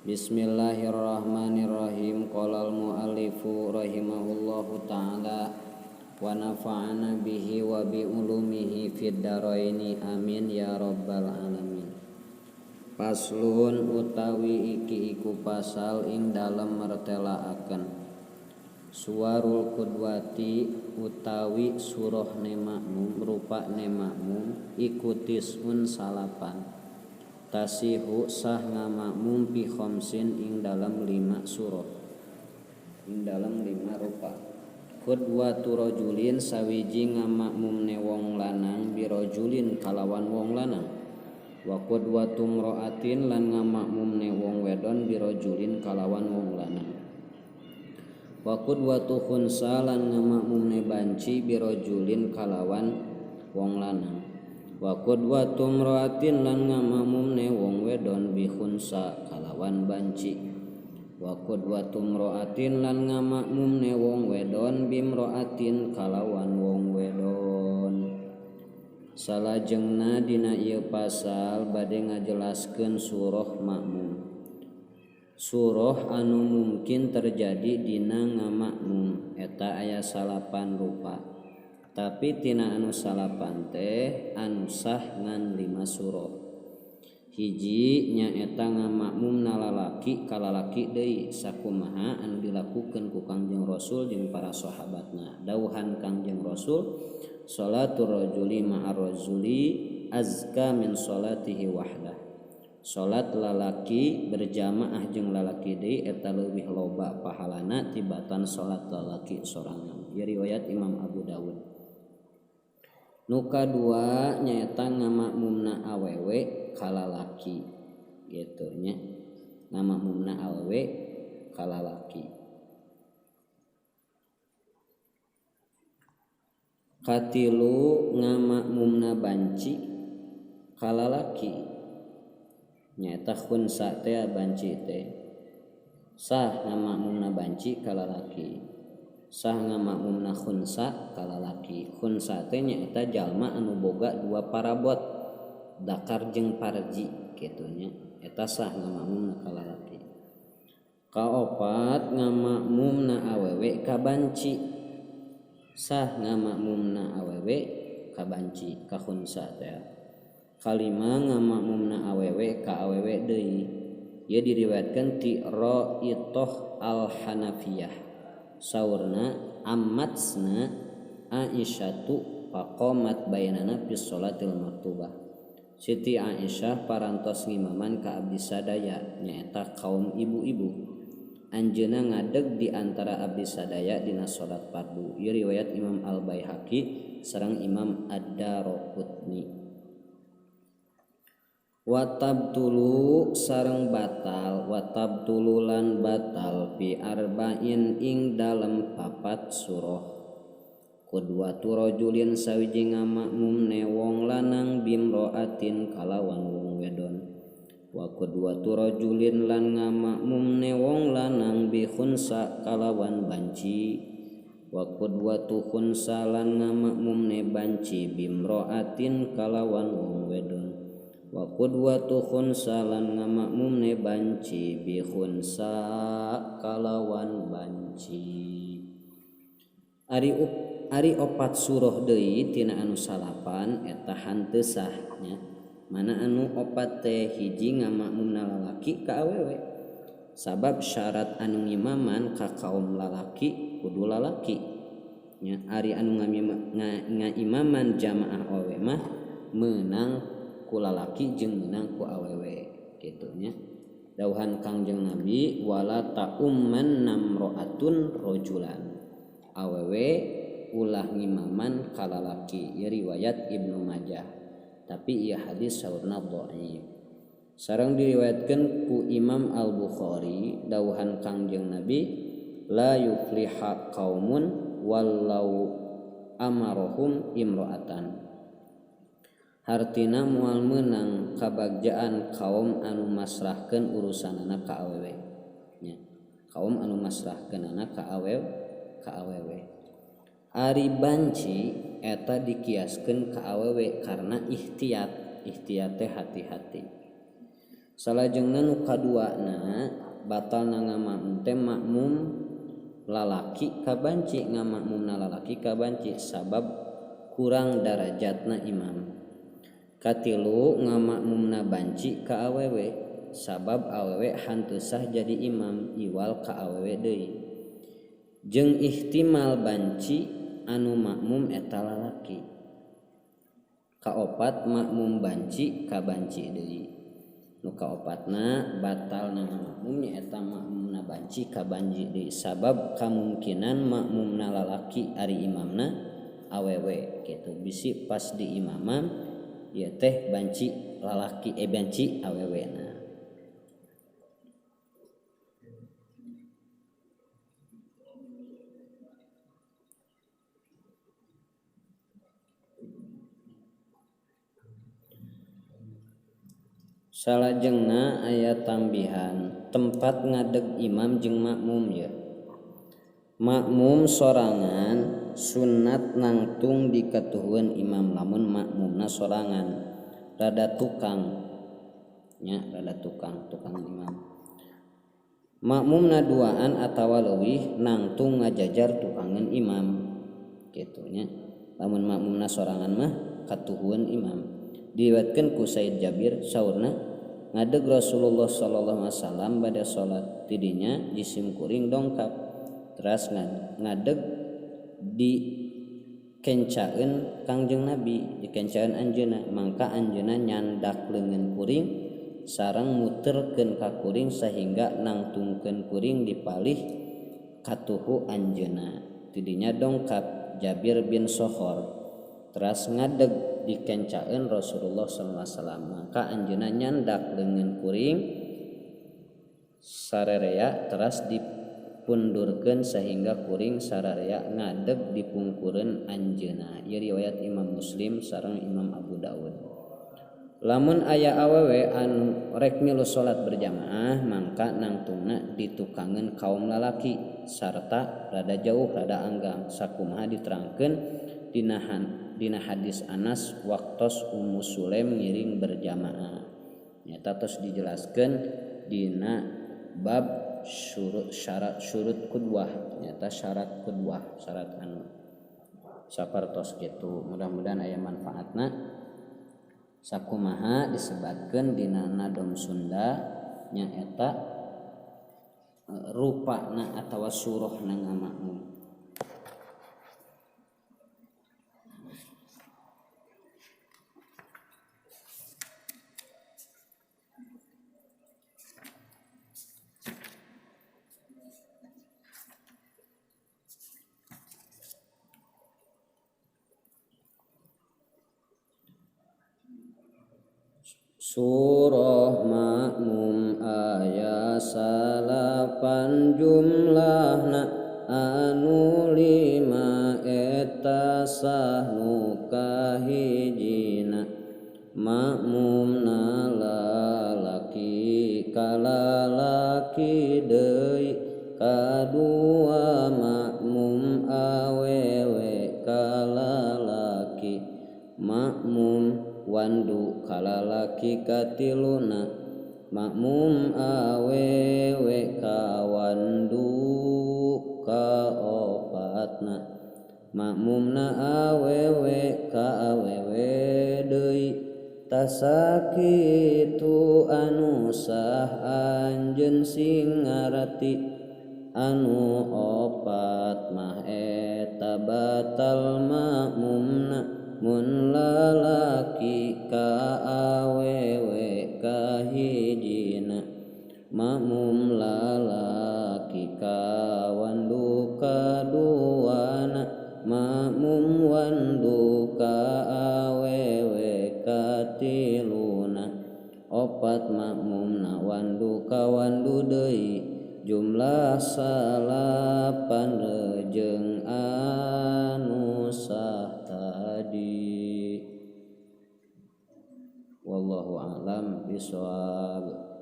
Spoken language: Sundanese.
Bismillahirrahmanirrahim. Qala al-muallifu rahimahullahu ta'ala wa nafa'ana bihi wa bi ulumihi fid dharaini amin ya rabbal alamin. Paslon utawi iki iku pasal ing dalem mertelaaken suwarul qudwati utawi surah makmum rupa makmum iku tisun salapan tasihu sah ngamakmum fi khamsin ing dalam 5 surah ing dalam 5 rupa. Qudwatu rajulin sawiji ngamakmumne wong lanang birajulin kalawan wong lanang, wa qudwatu imra'atin lan ngamakmumne wong wedon birajulin kalawan wong lanang, wa qudwatu khunsa lan ngamakmumne banci birajulin kalawan wong lanang, wa qudwatu imra'atin lan ngamakmumne wong wedon bi khunsa kalawan banci, wa qudwatu imra'atin lan ngamakmumne wong wedon bi imra'atin kalawan wong wedon. Salajengna dina ieu pasal bade ngajelaskeun surah makmum. Surah anu mungkin terjadi dina ngamakmum eta aya 9 rupa. Tapi tina anu 9 teh anu sah ngan 5 surah. Hiji nyaeta ngamakmumna lalaki ka lalaki deui sakumaha anu dilakukeun ku Kangjeng Rasul jeung para sahabatna. Dauhan Kangjeng Rasul salatul rajuli ma'ar rajuli azka min salatihi wahdah. Salat lalaki berjamaah jeung lalaki deui eta leuwih loba pahalana tibatan salat lalaki sorangan. Ieu riwayat Imam Abu Dawud. Nu kadua nyaeta ngamakmumna awewe ka lalaki gitu nya. Ngamakmumna awewe ka lalaki. Katilu ngamakmumna banci ka lalaki nyaeta khunsa teh banci teh sah ngamakmumna banci ka lalaki, sah ngamakmumna khunsa ka lalaki. Khunsa teh nyaeta jalma anu boga 2 parabot dakar jeung parji kitu nya, eta sah ngamakmumna ka lalaki. Kaopat ngamakmumna awewe ka banci, sah ngamakmumna awewe ka banci ka khunsa teh. Kalima ngamakmumna awewe ka awewe deui. Ieu diriwayatkeun ti Ra'itoh Al-Hanafiyah. Saurna ammatsna Aisyatu faqamat bainana fi sholatil maktubah. Siti Aisyah parantos ngimaman ka abdi sadaya nyaeta kaum ibu-ibu. Anjeunna ngadeg di antara abdi sadaya dina salat fardu. Ieu riwayat Imam Al-Baihaqi sareng Imam Ad-Darqutni. Watabtulu sareng batal, watabtulu lan batal fi arba'in ing dalem 4 surah. Qudwatu rajulin sawiji ngamakmumne wong lanang bimra'atin kalawan wong wedon, wa qudwatu rajulin lan ngamakmumne wong lanang bi khunsa kalawan banci, wa qudwatu khunsa lan ngamakmumne banci bimra'atin kalawan wong wedon, wa qudwatu khunsa lan ngamakmumne banci bi khunsa kalawan banci. Ari 4 surah deui tina anu 9 eta hanteu sah nya. Mana anu 4 teh hiji ngamakmumna lalaki ka awewe. Sabab syarat anu ngimaman ka kaum lalaki kudu lalaki nya. Ari anu ngaimaman jamaah awewe mah meunang ku lalaki jeung meunang ku awewe kitu nya. Dauhan Kangjeng Nabi wala ta'umman namra'atun rajulan. Awewe ulah ngimaman ka lalaki. Ieu riwayat Ibnu Majah. Tapi ieu hadis saurna dhaif. Sareng diriwayatkeun ku Imam Al-Bukhari dauhan Kangjeng Nabi la yufliha qaumun wallau amarohum imra'atan. Hartina moal meunang kabagjaan kaum anu masrahkeun urusanana ka awewe nya. Kaum anu masrahkeunana ka awewe, ka awewe. Ari banci eta dikiaskeun ka awewe karena ihtiyat, ihtiyat teh hati-hati. Salajengna nu kaduana batal na ngamakmum teh makmum lalaki ka banci, ngamakmumna lalaki ka banci sabab kurang darajatna imam. Katilu ngamakmumna banci ka awewe sabab awewe hanteu sah jadi imam iwal ka awewe deui. Jeung ihtimal banci anu makmum eta lalaki. Kaopat makmum banci ka banci deui. Nu kaopatna batal na makmum nyaeta makmumna banci ka banci deui sabab kamungkinan makmumna lalaki ari imamna awewe kitu bisi pas di imaman ieu teh banci lalaki banci awewena. Salajengna aya tambihan tempat ngadeg imam jeung makmum ya. Makmum sorangan sunat nangtung dikatuhun imam lamun makmumna sorangan rada tukang nya, rada tukang tukang imam. Makmumna duaan atawa leuwih nangtung ngajajar tukangan imam kitu nya. Lamun makmumna sorangan mah katuhun imam. Diriwayatkeun ku Said Jabir saurna ngadeg Rasulullah sallallahu alaihi wasallam bada salat tidinya jisim kuring dongkap teras ngadeg di kencaeun Kangjeng Nabi dikencaeun anjeunna mangka anjeunna nyandak leungeun kuring sareng muterkeun ka kuring sehingga nangtungkeun kuring dipalih katuhu anjeunna tidinya dongkap Jabir bin Sokhor teras ngadeg dikencaeun Rasulullah sallallahu alaihi wasallam maka anjeunna nyandak leungeun kuring sarerea teras dipundurkeun sehingga kuring sararea ngadeg dipungkureun anjeunna. Ieu riwayat Imam Muslim sareng Imam Abu Daud. Lamun aya awewe anu rek milu salat berjamaah mangka nangtungna ditukangeun kaum lalaki sarta rada jauh rada anggang sakumaha diterangkeun dina hadis Anas waktos Ummu Sulaim ngiring berjamaah. Nyata tos dijelaskeun dina bab syurut syarat syurut kudwah, nyata syarat kudwah, syarat anu sapertos kitu. Mudah-mudahan aya manfaatna. Sakumaha disebatkeun dina nadom Sunda nyaeta rupana atawa surahna ngamakmum. Surah makmum aya salapan jumlahna anu lima eta sah nu kahijina makmumna lalaki kalalaki deui kadua makmum awewe kalalaki makmum wandu kalalaki katiluna makmum awewe kawandu kaopatna makmumna awewe ka awewe deui tasakitu anu sah anjeun sing ngarti anu opat mah eta batal makmumna mun lalaki ka awewe kahijina makmum lalaki ka wandu kaduana makmum wandu ka awewe katiluna opat makmumna wandu ka wandu deui jumlah salapan rejeung anu sah tadi. Wallahu a'lam bishawab.